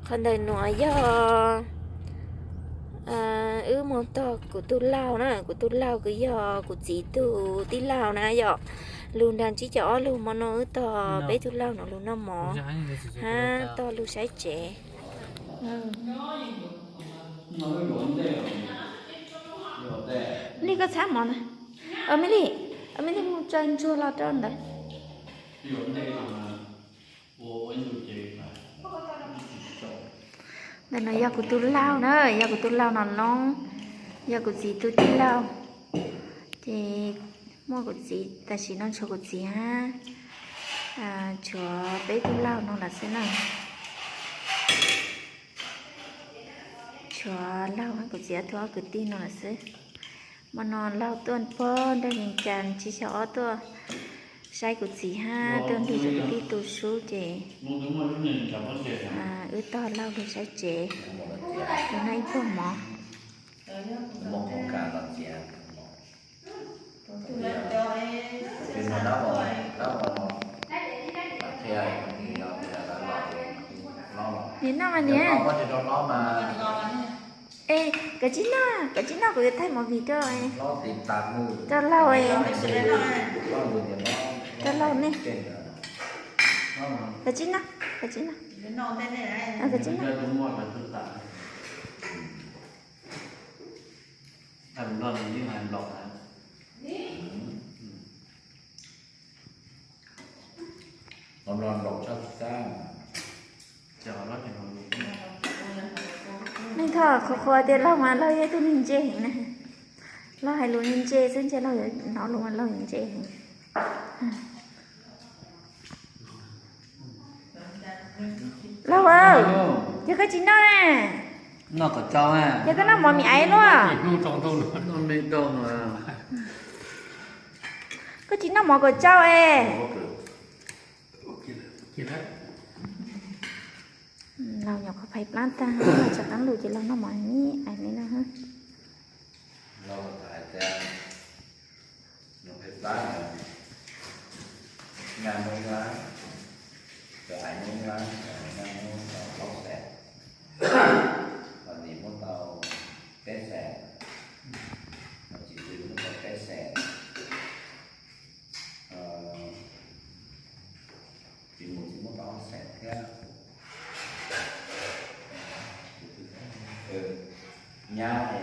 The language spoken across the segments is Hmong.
Qhov ntawm nuav yog wb moog tog kuv tug laug na, kuv tug laug kws yog kuv txiv tug tij laug na yom. Lug nraag ntsib cov ob lug mo no wb tog peb tug laug nuav lug noj mov hab tog lug saib tsev. Mej Lij, koj txhab mov na. Mej Lij, Mej Lij moog tsa ntsuag los rau ntawd. Ntawm no yog kuv tug laug na, yog kuv tug laug Nom Noob, yog kuv txiv tug tij laug. Ces muaj kuv txiv, tam sim no tshuav kuv txiv hab, tshuav peb tug laug no lawm xwb na. Tshuav laug hab kuv txiv ob tug ob kwv tij no lawm xwb. Mo no laug tuaj puag nraag Vees Cas tsib xya ob tuaj saib kuv txiv hab tuaj nrug kuv tij tu sub ces wb tog laug lug saib tsev, lug noj ib pluag mov. Niam noj mas niam. Es koj tsis noj, koj tsis noj kuv yuav thaij movie rau, rau laug, rau laug ne. Koj tsis noj, koj tsis noj, koj tsis noj. Neeg thoj qhuav qhuav tias laug mas laug yog tug neeg ntse heev na. Laug hais lus ntse xwb ntshe laug yuav hnov lus mas laug yuav ntse heev. Laug, yog koj tsis noj na, yog koj noj mov mim aiv luaj. Koj tsis noj mov kom tsau es. Laug nyuam qhuav phais plab tag, tsam qaab lug ces laug noj mov mim aiv li na. Tsis mus tsis muab tau ob xees thiab. Nyab es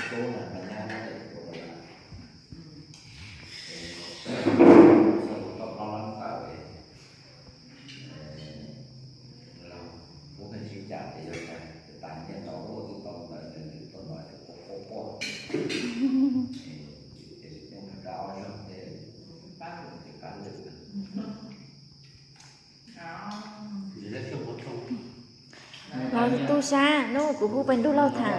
tub na, nyab na, tau plaub lab tawm los kuv pheej sib cam ces yog tas nyiaj tau ua twb tau ntawd nws tuaj no ces quaj quaj quaj. Ces tsis poob rau dab ob zaug thiab, pab kuv ces pab lwm. Los tu sab, hnub kuv hu pais nrug Lauj tham.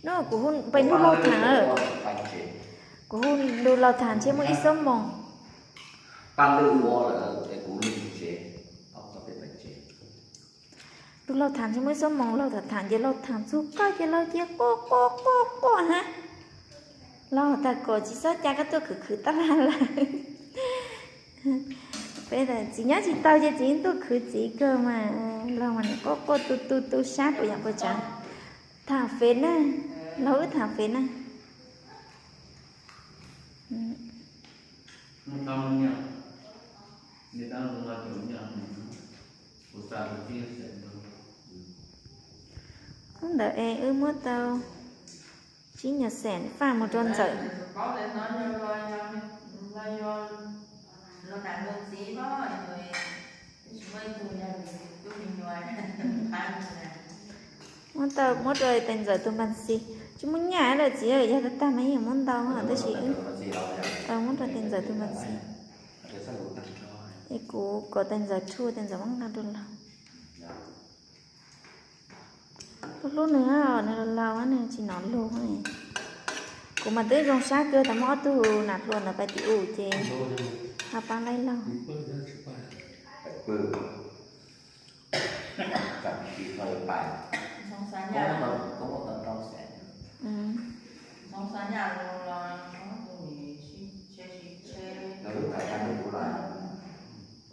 Hnub kuv hu pais nrug Lauj tham, kuv hu nrug Lauj tham ntshe muaj ib xuab moos. Nrug Lauj tham ntshe muaj ib xuab moos, Lauj tham tham ces Lauj tham txug koj ces Lauj cia quaj quaj quaj quaj hab. Lauj tas kom tsis txhob ca koj tuaj khwv khwv tab laj lawm. Peb txiv nyob tsis tau ces txiv tuaj khwv txiv kawg mas. Lauj mas nws quaj quaj tu tu tu sab puas yom puas tsav. Tham fev na, Lauj wb tham fev na. Hnub ntawd es wb muab tau tsib nyuag xees faj mus rau Ntxawm. Muab tau muab rau tais Ntxawm tus npas xis. Tsis muaj nyaj lawm txiv, yog tag tag mas yeej muab ntau tab sis muab rau tais Ntxawm tus npas xis. Es kuv kom tais Ntxawm rhuaj, tais Ntxawm muab nqa rau Lauj. Kuv hlub nws, nws laus laus nws tsis hnov lus. Kuv mas twb zoo sab kawg tas muaj ob tug nam hluas ntawd pais tim u ces ho pab laib Lauj.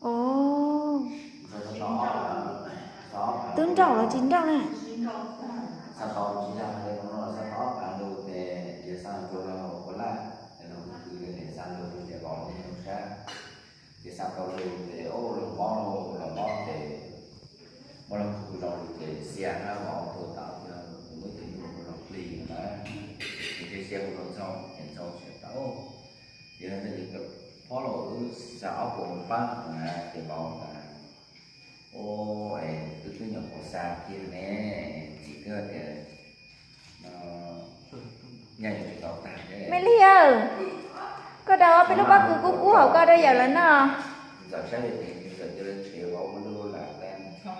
Os, Twb nrauj los tsis nrauj na. Xa tau tsis yog li no, xa tau ob phav lus ces yog xa ntsuas los ua laj, ces los khwv li xa ntsuas ces los li ntsuas sab, ces xa tau lus ces o los mob los mob ces muab los khwv los ces xia na los tua tau ces muab tus nyuj los plig na, ces xia hu los ntxhoo ces ntxhoo xia tau. Ces no ces phob los wb xa ob puas pab na ces vauv tas, o, es twb twb nyuam qhuav xa kiag ne, txiv twb tias no nyaj yuav tsis tau tag thiab. Me Lig, koj daus ob peb lub pob kws kub kub hauv koj rau yawm lawv noj. Ntxawm saib li ces ntxawm cia li tshev vauv ua lub lam ntxhoo,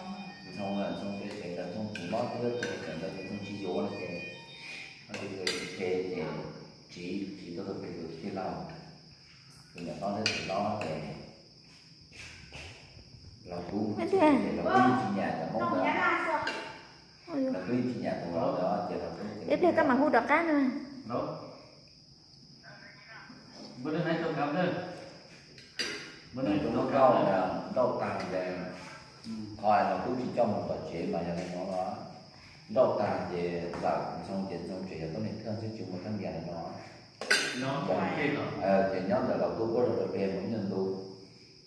ntxhoo ces tshev ntawd ntxhoo tsis mob thiab tus ntawd ntxhoo tsis yuav no ces tshev ces tsiv tsiv tuaj rau pem tus tij laug, tus niam hlob thiab tus hlob ces los kub, los kub tsis nyam cov Hmoob ntawd, los kub tsis nyam tus hlob ntawd ces los kub. Ib pliag koj mam hu rov qab no. Tus hluas nkauj nrauj tag ces qhov los kub tsis coj mus tom tsev mas yog li no los nrauj tag ces ntxawm ntxhoo ces ntxhoo tseem yog tuab neeg thawj xwb tsis muaj thab nyias li no. Ces nyob ntawm los kub puab rau pem mus ib nyuag ntu,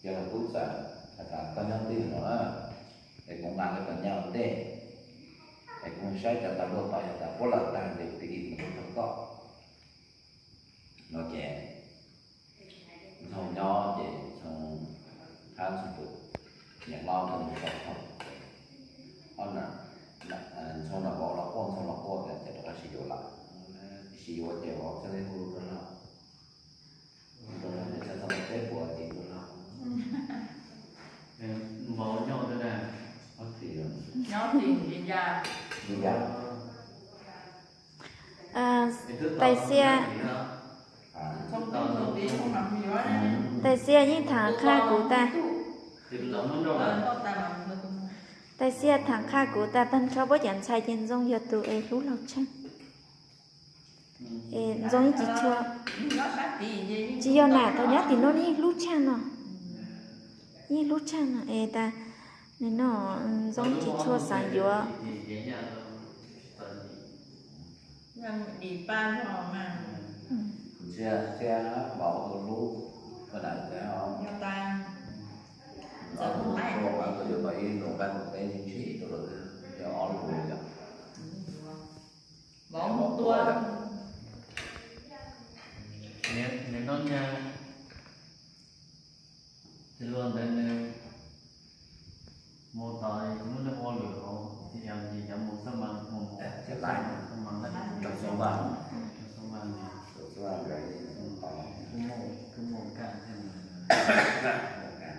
ces los kub txawm hais tas koj nyob twj ywm no na, es kuv nqa koj cov nyaj ua ntej, es kuv saib cov ntawv luaj tod yog tas puab lawm tag ces kuv tig mus rau koj no ces ntxhoo nyob ces ntxhoo hab ntxhoo tus niam hlob tuaj mus tau thaum ces ob na, ntxhoo nram vauv los quaj ntxhoo los quaj tas ces rov qab sib yuav lawm, sib yuav ces vauv thiaj li hu rau lawv, rau lawv txog tau peb puas ces rau lawv, vauv nyob tim, tim Tais Xia, Tais Xia yeej tham qha kuv tas, Tais Xia tham qha kuv tas tag nrho puab cov ntxhais ces Ntxoo yog tus es hlub Laug Tsheej. Es Ntxoo yeej tsis tshua, tsis yog nam thaum nyob tim no yeej hlub tshaj no, yeej hlub tshaj no es tas nim no Ntxoo yeej tsis tshua xav yuav. Ntxhia, ntxhia vauv tus hlub, koj nam ntxhais os. Ntxhua mas koj yuav kom ib nus nqaij nus teb ntshis rau lawm, yog ob lus yom. Vauv mus tua. Nim no niag txiv hluas ntawd nws mus tom lub neej ua lwm hauv, yog ces cov mus xab mas mus, xab mas, xab mas, kuj muaj, kuj muaj kaj thiab, muaj kaj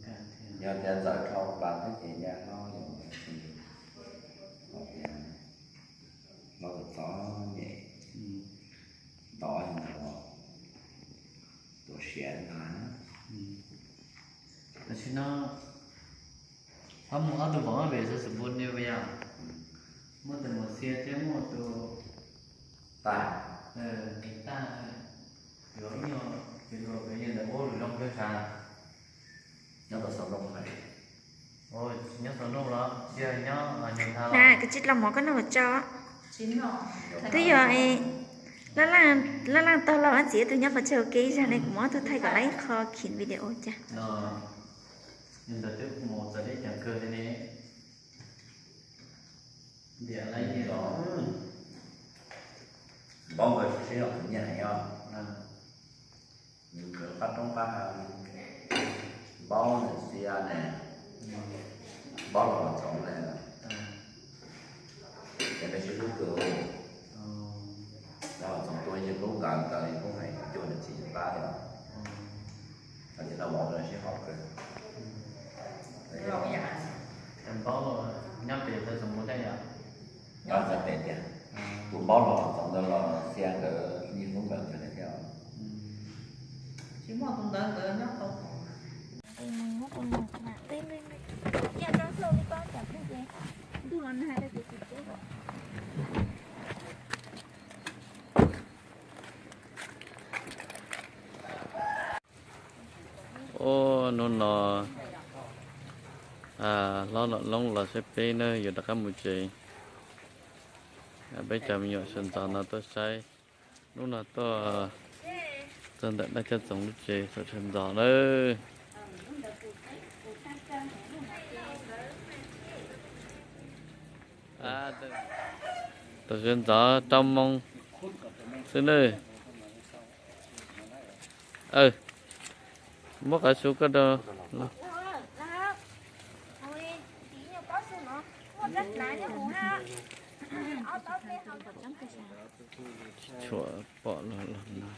thiab. Yog tias Ntxawm rho pas thiab ces yaj hlob yog, hlob txom nyem, tod yog ntawd tuam siav ntag. Tam sim no ho mus ob tug vauv pem xov xwm npua ni yom, muaj tus mus xia thiab muaj tus tag, tag, yuav ib nyuag, yuav ua ib nyuag ntawd ua lwm zoo kawg sav. Nyob tau xov nrooj, nyob xov nrooj los tsis yog nyob nyob tag los. Koj tsis los mov koj noj ua tso. Twb yog laj laj tog los ntxiv tus nyob qhov chaw ua ke ib zag ne, kuv muab tus thaij kom lawv ib qho khiv video cas. Ntawd twb mus txawv deb ceev kawg li ne. Npaub nkawd sib sib zog khwv nyiaj heev os. Nws khwv qab roob qab hav, npaub nws xia ne, npaub los los txoov ne, ces peb sib hlub kawg. Los txoov tua yawg tub ntawd ntawd kuj hais cuag nws txiv nws pab li os. Ces no vauv sib haum kawg. Npaub nyob pem txawv txoov mus thiab yom. Nyob txawv pem tiag. Tus npaub los txoov ntawd los xia nkawd yawg tub ntawd ntxawv thiab. Tsis muaj tus ntawd nkawd nyob tau. Ub, hnub no Hlob Nom Loob los saib peb na, yuav rov qab mus tsev. Peb cov me nyuam sawv ntxov no tuaj saib, hnub no tuaj txog ntawm Dab Coj Txoos lub tsev saum sawv ntxov na. Tau sawv ntxov rau moo xwb na. Muab qhov su koj rau. Tshuav pom los los no.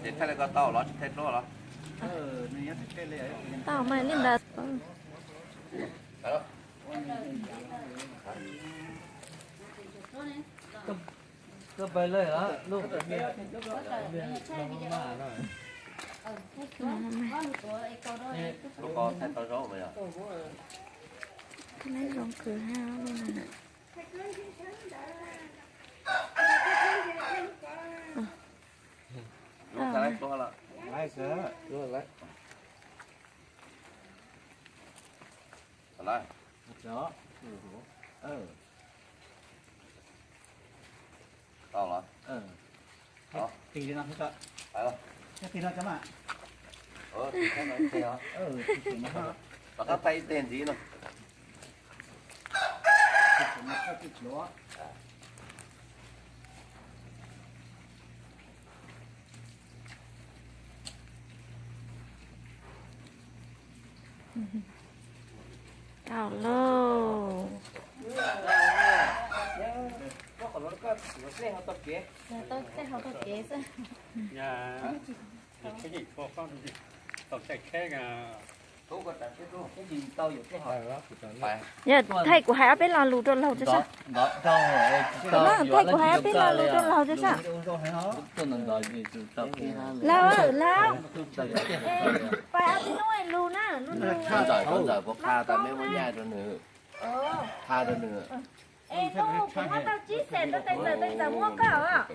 Ces thaij li ko tau los tsis thaij dluab los? Tau mas li ntawd. Neb zoo kawg ha li no na. Tau los? Rov qab thaij ib teg ntxiv no. Tau lauj. Tau tej hauv tau kev xwb. Yog thaij kuv hais ob peb lo lus rau laug tso saib. Thaij kuv hais ob peb lo lus rau laug tso saib. Laug, laug, pais ob peb hnub lus na. Es hnub kuv muab tau tsib xees rau tes ntxawm, tes ntxawm muab koj os.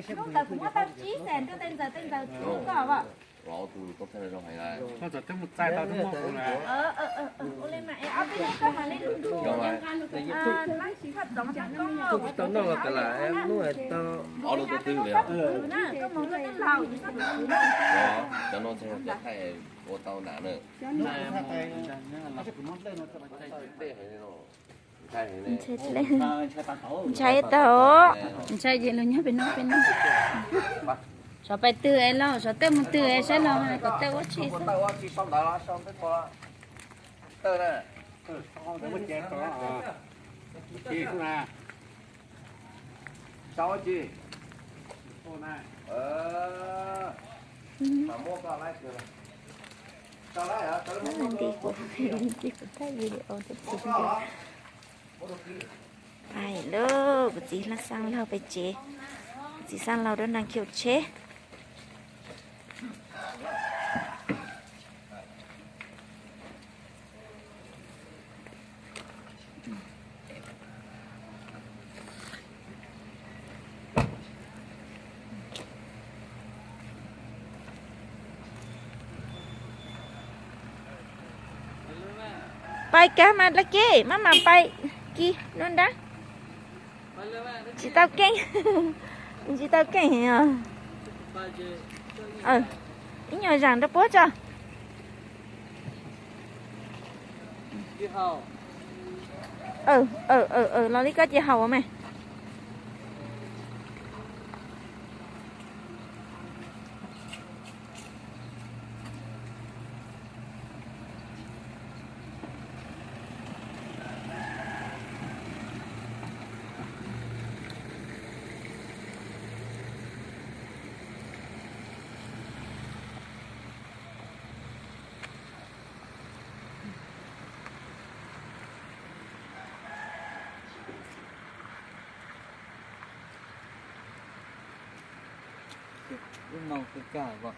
Hnub ntawd kuv muab tau tsib xees rau tes ntxawm, tes ntxawm muab koj os. Ua li mas es ob peb hnub koj hais li lus, koj txoov tau koj, koj moog rau tej laug, koj moog rau tej laug, cov no ntshai tau na. Ntshai tau, ntshai ces lug nyob pem no, pem no. Xyov pais twg es laug, xyov tej moog twg es saib laug hais kom tej ua tsi xwb. Nti kuv, nti kuv thaij video rau txiv. Pais lauj, kuv txiv xaa laug pem tsev, kuv txiv xaa laug rau nraag khiu tsheb. Pais kag mas dlaab keg, maj mam pais kis nua nrab. Tsis tau keej, tsis tau keej os. Ib nyuag zaam rau puab tso. Los li koj ces haum mas. Lub no kawg kag os.